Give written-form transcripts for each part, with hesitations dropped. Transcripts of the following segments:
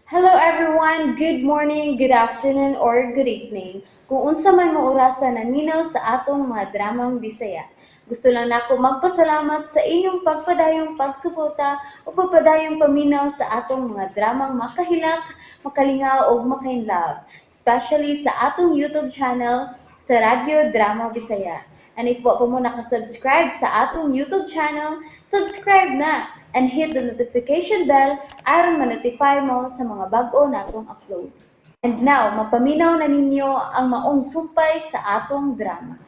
Hello everyone! Good morning, good afternoon, or good evening. Kung unsa man mo orasa naminaw sa atong mga dramang Bisaya. Gusto lang nako magpasalamat sa inyong pagpadayong pagsuporta o pagpadayong paminaw sa atong mga dramang makahilak, makalingaw ug makainlove, especially sa atong YouTube channel sa Radyo Drama Bisaya. And if wa pa mo nakasubscribe sa atong YouTube channel, subscribe na and hit the notification bell aron ma-notify mo sa mga bag-o natong uploads. And now, mapaminaw na ninyo ang maong sumpay sa atong drama.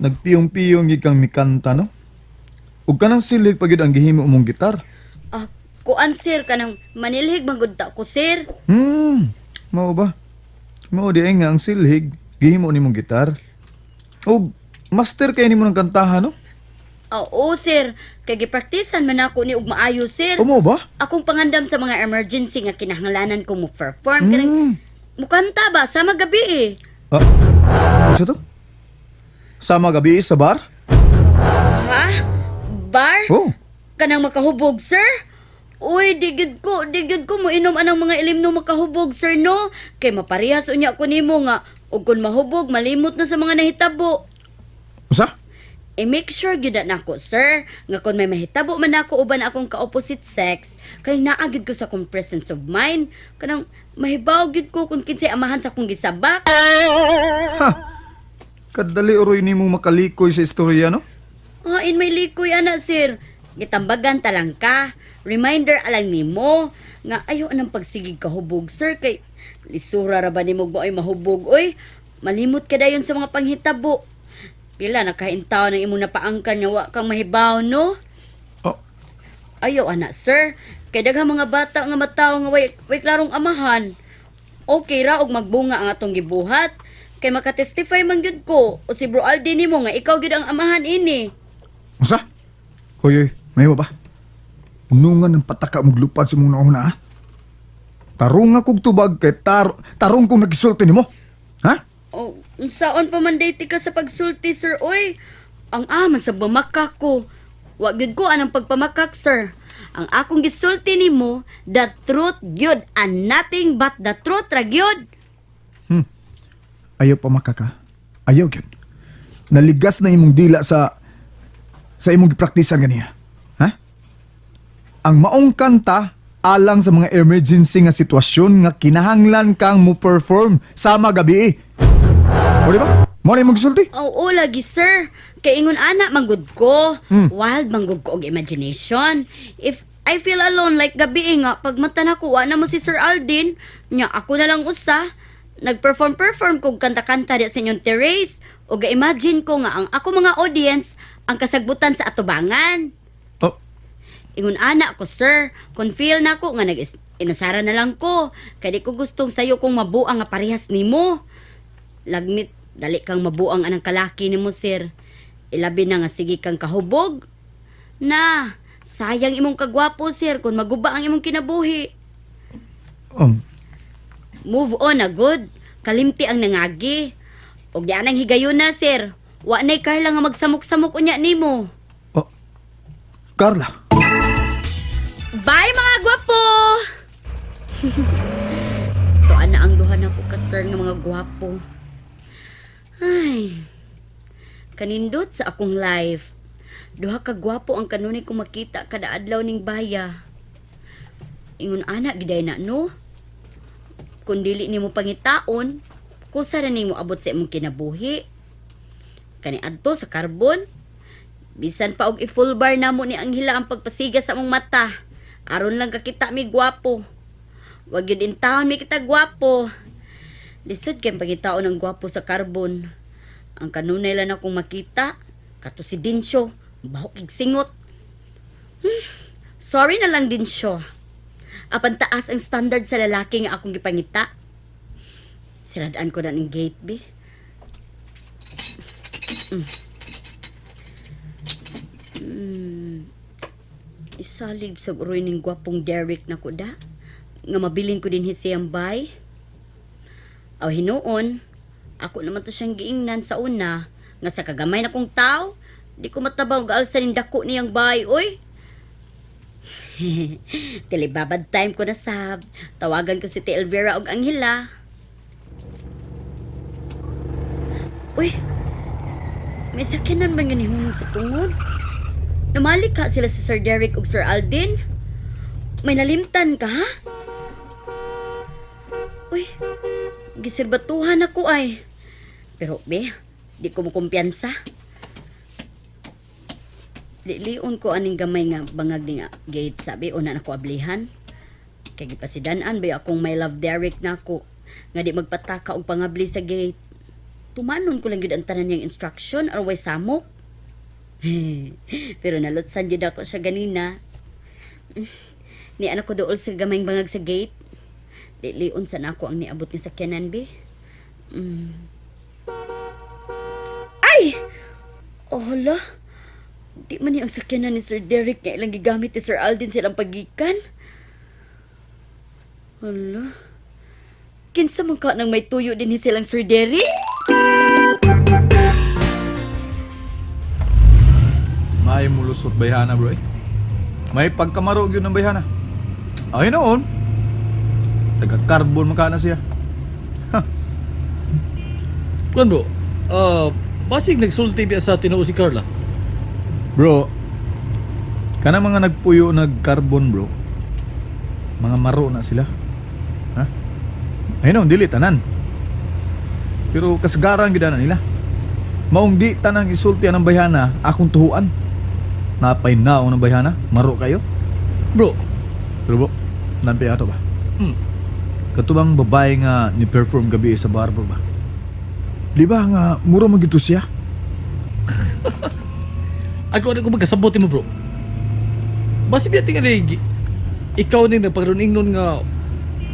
Nagpiyong-piyong gid kang mikanta, no? Ug kanang silhig pa gyud ang gihimo mong gitar. Ah, kuan sir, kanang manilhig man gud ta ko, sir. Mao ba? Mao di ay nga ang silhig gihimo nimong gitar. Ug master kay nimo ng kantahan, no? Oo, sir. Kay gipraktisan man ako ni og maayo, sir. O mao ba? Akong pangandam sa mga emergency nga kinahanglanan ko mo perform kanang mukanta ba sa magabi eh. Ah, unsa to? Sama gabi sa bar? Ha? Bar? Oh. Kanang makahubog, sir? Uy, di gid ko mo inom anang mga ilim no makahubog, sir, no? Kay maparehas unya ko nimo nga ug kun mahubog malimot na sa mga nahitabo. Usa? I-make sure gyud na nako, sir, nga kung may mahitabo man ako uban akong ka-opposite sex, kay naa gyud ko sa akong presence of mind, kanang mahibaw gyud ko kung kinsay amahan sa akong gisabak. Ha. Kadali uroy nimo makalikoy sa istorya, no? Ah, in may likoy ana, sir. Gitambagan ta lang ka. Reminder alang nimo nga ayo anang pagsigig kahubog, sir, kay lisura ra ba nimo ay mahubog oy. Malimot ka dayon sa mga panghitabo. Pila na kaintaw ng imong napaangkan nga wa kang mahibaw, no? Oh, Ayaw ana, sir. Kay daghang mga bata nga matawo nga way klarong amahan. Okay ra og magbunga ang atong gibuhat. Kay makatestify man gyud ko o si Bro Aldi nimo nga ikaw gyud ang amahan ini. Usa? Hoy, hoy, may ba? Unungan ng pataka mong lupad sa mong nauna, ha? Tarong kog tubag kay tarong kong nagisulti nimo. Ha? Oh, unsaon pa man dati ka sa pagsulti, sir, oy? Ang ama sa bumakak ko. Wa gyud ko anang pagpamakak, sir. Ang akong gisulti nimo, the truth gyud and nothing but the truth ra gyud. Ayaw pa makaka. Ayaw gyud. Naligas na imong dila sa imong gipraktisan ganiya. Ha? Ang maong kanta alang sa mga emergency nga sitwasyon nga kinahanglan kang mo perform sama gabi. O di ba? Mo na imong gisulti? Oo, lagi, sir. Kay ingon ana manggod ko. Wild manggod ko og imagination. If I feel alone like gabi eh nga, pag mata na ko, wa na mo si Sir Aldin. Nya, ako na lang usa. Nag-perform perform kog kanta-kanta di sa inyong terrace. O ga-imagine ko nga ang ako mga audience ang kasagbutan sa atubangan. Oh, Ingon ana ko, sir. Kung feel na ko nga nag inusara na lang ko. Kay di ko gustong sayo kong mabuang nga parehas nimo. Lagmit dali kang mabuang anang kalaki nimo, sir. Ilabi na nga sige kang kahubog. Na, sayang imong kagwapo, sir, kung maguba ang imong kinabuhi. Move on na good. Kalimti ang nangagi. Og di anang higayon na, sir. Wa nay Carla nga magsamok-samok unya nimo. Oh. Carla. Bye, mga gwapo! Tuan na ang duha na ko ka, sir, nga mga gwapo. Ay, kanindot sa akong life. Duha ka gwapo ang kanunay ko makita kada adlaw ning baya. Ingon ana giday na, no? Kung dili nimo pangitaon, kusa ra nimo abot sa imong kinabuhi. Kani adto sa Carbon, bisan pa og i-full bar namo ni Anghela ang pagpasiga sa among mata. Aron lang kakita mi gwapo. Wag yun in town mi kita gwapo. Lisod kay pangitaon ang gwapo sa Carbon. Ang kanunay lang akong makita, kato si Dinsyo, bahok ig singot. Sorry na lang, Dinsyo. Apan taas ang standard sa lalaki nga akong gipangita. Siradaan ko na ng gate, be. Isalig sa uroy ning gwapong Derek na ko da. Nga mabilin ko din siyang bay. Aw hinuon, ako naman to siyang giingnan sa una nga sa kagamay na kong tao, di ko matabaw gaal sa ning dako niyang bay, oy. Telebabad time ko na sab. Tawagan ko si T. Elvira og Angela. Uy, may sakyanan man nga nihunong sa tungod. Namalik ka sila si Sir Derek ug Sir Aldin. May nalimtan ka, ha? Uy, giserbatuhan ako ay. Pero, be, di ko makumpiyansa. Lilion ko aning gamay nga bangag ni nga gate sabi una na ko ablihan. Kay gipasidan-an ba akong my love Derek nako nga di magpataka og pangabli sa gate. Tumanon ko lang gyud ang tanan niyang instruction or way samok. Pero nalutsan gyud ako siya ganina. Ni anak ko dool sa gamayng bangag sa gate. Lilion sa nako ang niabot ni sakyanan be. Ay! Oh, hala. Di man ni ang sakyanan ni Sir Derek nga ilang gigamit ni Sir Aldin silang pagikan. Hala. Kinsa man ka nang may tuyo din ni silang Sir Derek? May mulusot bayhana bro eh. May pagkamaro gyud ng bayhana. Ay noon. Taga-carbon man kana siya. Kuan bro, basig nagsulti biya sa tinuo si Carla. Bro, kana mga nagpuyo nag-carbon bro. Mga maro na sila. Ha? Ay noon dili tanan. Pero kasagaran gyud na nila. Maong di tanang isulti ang bayhana akong tuhuan. Napay naong ng bayhana, maro kayo. Bro, Pero bro, nampi ato ba? Hmm. Katubang babae nga ni perform gabi sa bar bro ba? Di ba nga mura man gito siya? ako ano ko magkasabot mo bro. Basig biya tingali ikaw ning nagpakaroon ingnon nga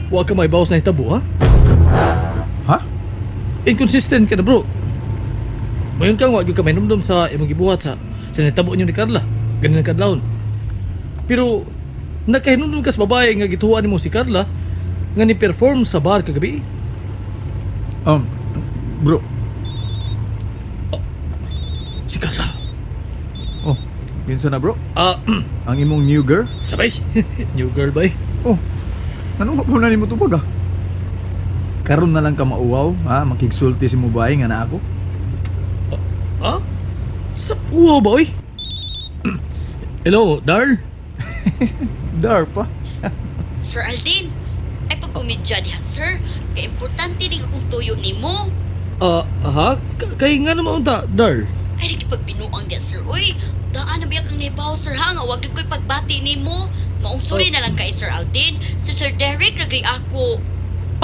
wa ka may bawas na hitabo ha? Ha? Inconsistent ka na bro. Mayon kang wa gyud ka mainumdum sa imong gibuhat sa sa nahitabo niyo ni Carla. Ganin ang kadlawon. Pero nakahinumdum ka sa babae nga gituan nimo si Carla nga ni perform sa bar kagabi. Bro, Si Carla. oh, kinsa na bro? Ah, Ang imong new girl? sabay. New girl ba eh? Oh, ano nga po na nimo tubag ah? Karon na lang ka mauwaw, ha? Makigsulti si mo bae nga na ako. Ha? Sa uwaw ba, oy? Hello, Darl? Dar pa. Sir Aldin, ay pagkomedya diha, sir. Kay importante din akong tuyo nimo. Ah, ha? Kay nga naman unta, Darl. Ay, lagi pagbinuang diha, sir. Uy, daan na biya kang naibaw, sir, ha? Nga, wag gyud ko'y pagbati nimo. Maong sorry na lang kay Sir Aldin. Si Sir Derek, ragay ako.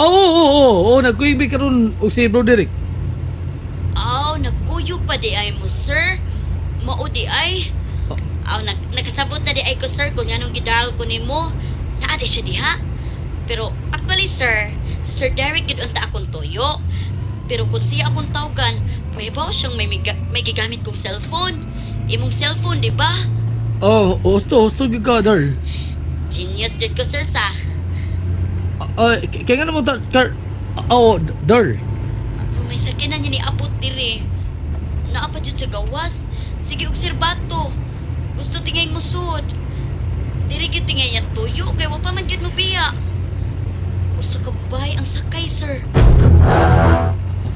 Ah, oo, oo, oo, oo, nagkuibig karon og si Bro Derek. Aw, nagkuyog pa di ay mo, sir. Mao di ay. Aw, nakasabot na di ay ko, sir, kung anong gidal ko nimo. Naa di siya diha. Pero actually, sir, si Sir Derek gid unta akong toyo. Pero kung siya akong tawgan, may baw siyang may gigamit kong cellphone. Imong cellphone, di ba? Oh, husto, husto gyud ka, Darl. Genius jud ko, sir, sa. Ah, kay nga naman unta, Car... Ah, oo, Darl. May sakyanan niya ni abot dire. Naa pa jud sa gawas. Sige og sirbato. Gusto tingay musod. Dire gyud tingay yan tuyo kay wa pa man gyud mo biya. Usa ka babae ang sakay, sir.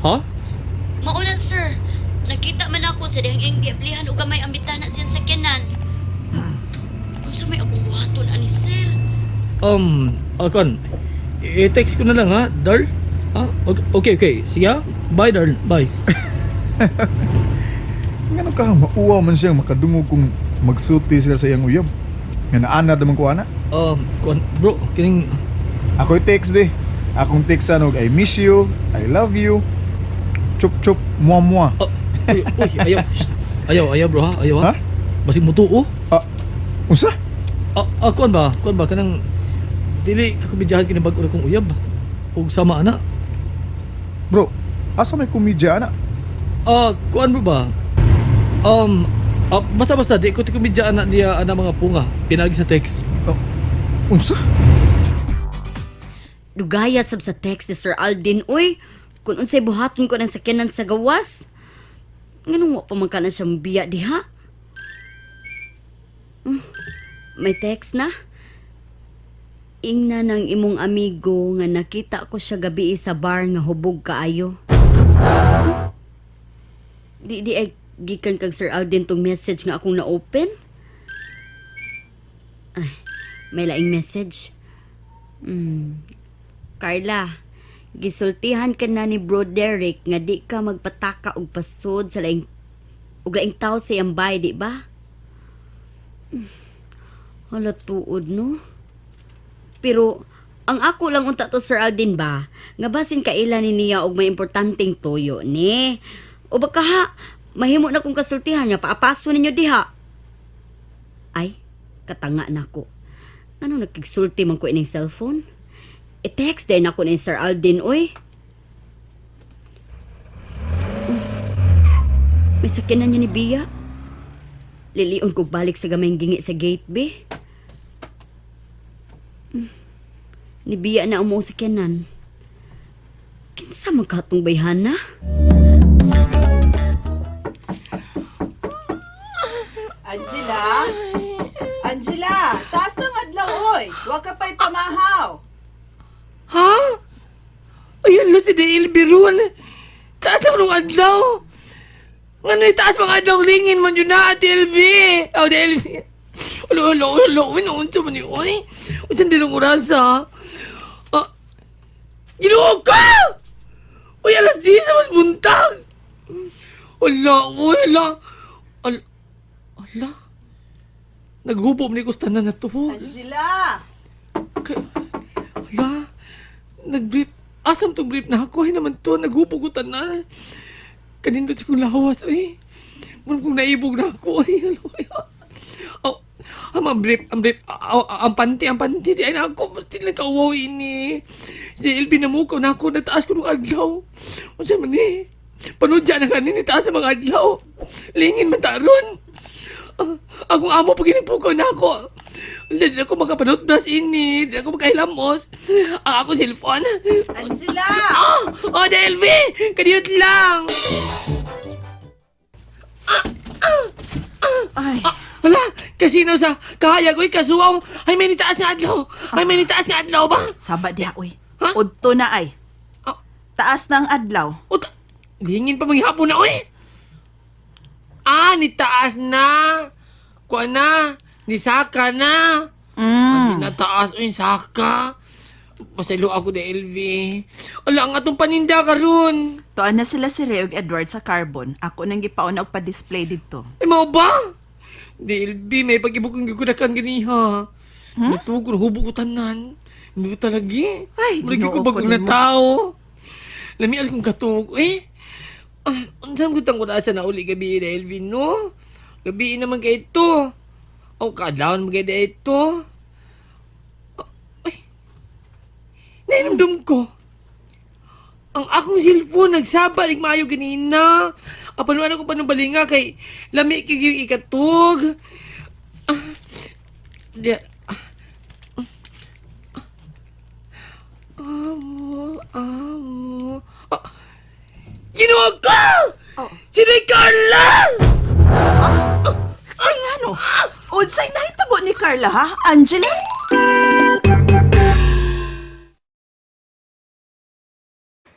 Ha? Mao na, sir. Nakita man ako sa dihang iyang giablihan og gamay ang bitana siyang sakyanan. Unsa may akong buhaton ani, sir? Kon, i-text ko na lang ha, Darl. Ha? Okay, okay. Sige ha? Bye, Darl. Bye. Ngano ka mauwaw man siyang makadungog kung magsulti sila sa iyang uyab. Nga naanad naman ko ana. Kon, bro, kining... Ako'y text be. Akong text anog I miss you, I love you. Chup chup mua mua. Ah, uy, uy, ayaw. Shh. Ayaw, ayaw bro ha, ayaw ha. Ha? Basig mutuo. Ah, unsa? Ah, ah, kuan ba? Kuan ba kanang dili ka komedyahan kini bag-o na kong uyab ug sama ana. Bro, asa may komedya ana? Ah, kuan bro ba? Basta basta di ko ti komedya ana niya ana mga punga pinagi sa text. Oh, unsa? Dugaya sab sa text ni Sir Aldin, uy. Kung unsay buhaton ko ng sakyanan sa gawas. Nganong wa pa man ka na siyang biya diha? May text na. Ingna ng imong amigo nga nakita ko siya gabi sa bar nga hubog kaayo. Di di ay gikan kag Sir Alden tong message nga akong na-open. Ay, may laing message. Carla, gisultihan ka na ni Bro Derek nga di ka magpataka og pasod sa laing og laing tao sa iyang bay, di ba? Hala tuod no. Pero ang ako lang unta to Sir Aldin ba, nga basin kaila ni niya og may importanteng toyo ni. O baka ha, mahimo na kong kasultihan nga paapaso ninyo diha. Ay, katanga nako. Ano nagkigsulti man ko ining cellphone? I-text din ako ni Sir Aldin, oy. May sakyanan niya ni Bia. Lilion ko balik sa gamayng gingi sa gate, be. Ni Bia na umuo sa sakyanan. Kinsa man katong bayhana? Angela? Angela, taas ng adlaw oy. Wa ka pa'y pamahaw. Ha? Ayan lang si Dale Birun. Taas na ng adlaw. Nga na taas mga adlaw lingin man yun na, Ate LV. Oh, DLV. Ulo, ulo, ulo. Uy, naunsa man yun, uy. Unsa din ang oras, ha? Ah, Ginoo ka! Uy, alas 10 na mas buntag. Ala, uy, ala. Ala, ala. Naghubo man ni ko sa tanan na to. Angela! Kay, wala. Nag-brief. Asam tong brief na ako. Ay naman to. Naghubo ko tanan. Kanindot sa kong lawas. Ay. Muna kong naibog na ako. Ay, alo, ay. Oh, ang mga brief, ang brief, ang panty, ang panty. Di ay na ako. Basta lang kauwaw ini. Si Elvin na mukaw na ako. Nataas ko ng adlaw. Unsa man eh. Panudya na kanin. Nitaas ang mga adlaw. Lingin man taron. Ah, akong amo pag ginipukaw na ako. Hindi ako makapanutbras ini. Hindi ako makahilamos. Ang akong cellphone. Angela! Oh! Oh, DLV! Kadiyot lang! Ay, Ah, wala! Kasino sa kahayag, uy, kasuwaw. Ay, may nitaas nga adlaw. Ay, may nitaas nga adlaw ba? saba diha oy. Ha? Udto na ay. Ah, Taas ng adlaw. uta. Lingin pa manghihapon na, uy! Ah, nitaas na. Kuha na. Nisaka na. Hindi nataas, uy, saka. Pasaylo ako, DLV. Wala, ang atong paninda karon. Tuan na sila si Ray ug Edward sa Carbon. Ako nang gipauna og pa-display didto. Ay, mao ba? DLB, may pag-ibok ang gigudakan ganiha. Hmm? Natugo, hubo ko tanan. Hindi ko talaga eh. Ay, Murag ko Ginoo ko bagong na nimo. tao. Lamias kong katog. Eh, ah, unsan ko tang asa na uli gabi, DLB, no? Gabi naman kay ito. O, kaadlawon mo kay ito. Ay, nainumdum ko. Ang akong cellphone nagsaba nig maayo ganina. Apanuan ako panubalinga kay lami kay yung ikatug. Ah, di, ah, amo, amo. Ah, ginawa ko! Oh. Si Carla! Ay ngano? Unsay nahitabo ni Carla ha? Angela?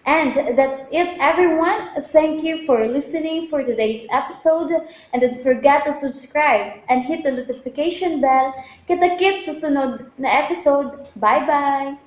And that's it, everyone. Thank you for listening for today's episode. And don't forget to subscribe and hit the notification bell. Kita-kits sa sunod na episode. Bye-bye!